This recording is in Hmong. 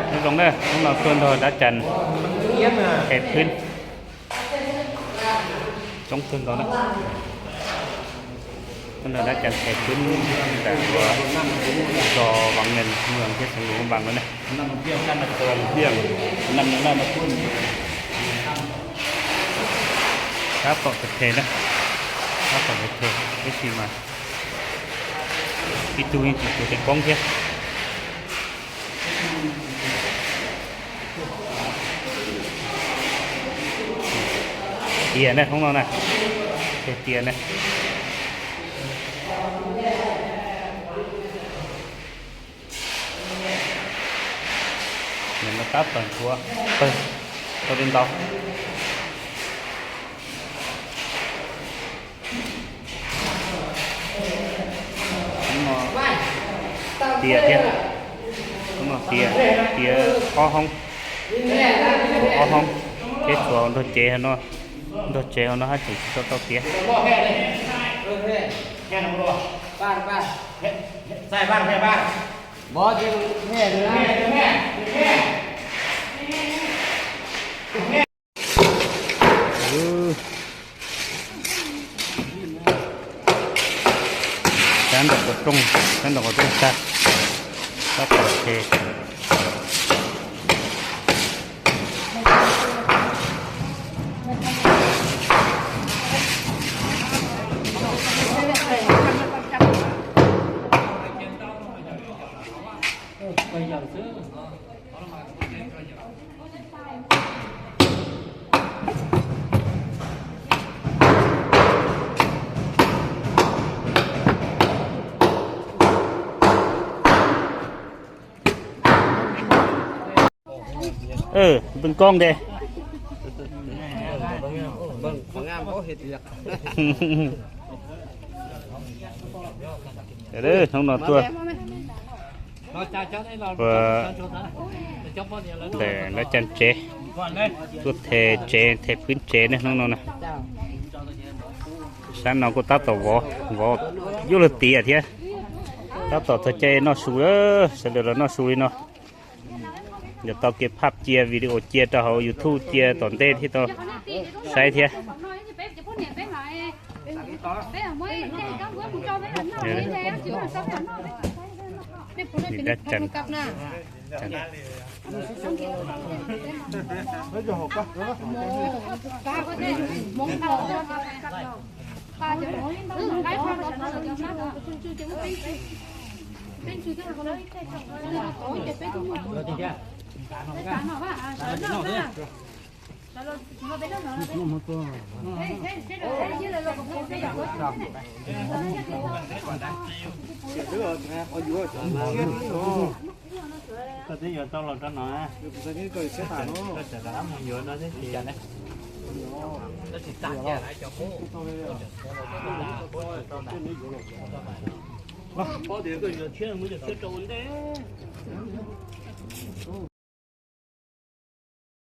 Nyob zoo na, hnub no tuaj nrog dab Cas them phwb. Coob kawg nkaus na. Tuaj nrog dab Cas them phwb ntawm ua zos Vam Ngees, Vam thiab xeev Luam Vam no na. Tab tom them them na, tab tom them them, tab sis mas ib tug yeej tsis tuav tej koob thiab. Tias na, hnub no na, tias na. Nws no tab tom nthuav pawg tau li ntau. Hnub no tias thiab, hnub no tias, tias ob hoob, ob hoob, thiab tshuav nrog tsev no, nrog tsev hauv no haj tseem tsis tau tau tiav. Sab nraum qhov rooj, sab nraum qhov rooj tag, tab tom them. Pw koob de. Hnub no tuaj ua ntawm dab Cas tsev, tuaj them tsev, them phwb tsev ne hnub no na. Sab no kuj tab tom vov, vov yuav luag tiav thiab. Tab tom txog caij noj su, sawv daws los noj su li no. Yuav tau kev phaj cia, video cia rau hauv YouTube cia tom ntej thiab tau saib thiab. Dab Cas, koj twb yuav tau los rau no, koj tseem rov qab mus yuav no thiab ces. Tab sis tag cov qub, paub tias koj yuav tshiab, muab cov tshiab rau ua ntej.